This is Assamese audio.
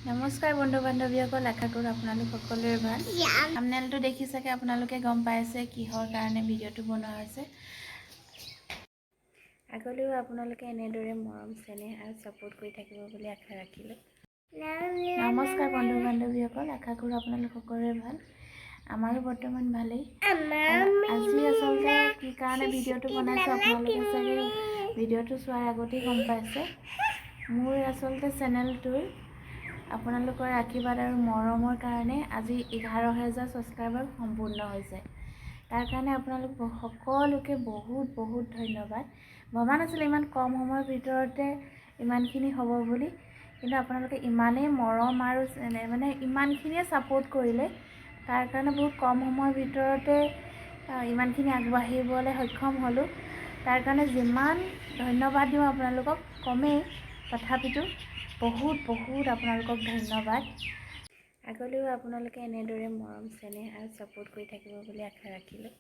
নমস্কাৰ বন্ধু বান্ধৱীসকল, আশা কৰোঁ আপোনালোক সকলোৰে ভাল। থাম্বনেলটো দেখি চাগে আপোনালোকে গম পাইছে কিহৰ কাৰণে ভিডিঅ'টো বনোৱা হৈছে। আগলৈও আপোনালোকে এনেদৰে মৰম চেনেহ আৰু ছাপোৰ্ট কৰি থাকিব বুলি আশা ৰাখিলোঁ। নমস্কাৰ বন্ধু বান্ধৱীসকল, আশা কৰোঁ আপোনালোক সকলোৰে ভাল। আমাৰো বৰ্তমান ভালেই। আৰু আজি আচলতে কি কাৰণে ভিডিঅ'টো বনাইছোঁ, আপোনালোকে চাগে ভিডিঅ'টো চোৱাৰ আগতেই গম পাইছে। মোৰ আচলতে চেনেলটোৰ আপোনালোকৰ আশীৰ্বাদ আৰু মৰমৰ কাৰণে আজি 11,000 ছাবস্ক্ৰাইবাৰ সম্পূৰ্ণ হৈছে। তাৰ কাৰণে আপোনালোক সকলোকে বহুত বহুত ধন্যবাদ। ভবা নাছিলোঁ ইমান কম সময়ৰ ভিতৰতে ইমানখিনি হ'ব বুলি, কিন্তু আপোনালোকে ইমানেই মৰম আৰু মানে ইমানখিনিয়ে ছাপোৰ্ট কৰিলে, তাৰ কাৰণে বহুত কম সময়ৰ ভিতৰতে ইমানখিনি আগবাঢ়িবলৈ সক্ষম হ'লোঁ। তাৰ কাৰণে যিমান ধন্যবাদ দিওঁ আপোনালোকক কমেই, তথাপিতো বহুত বহুত আপোনালোকক ধন্যবাদ। আগলৈও আপোনালোকে এনেদৰে মৰম চেনেহ আৰু ছাপোৰ্ট কৰি থাকিব বুলি আশা ৰাখিলোঁ।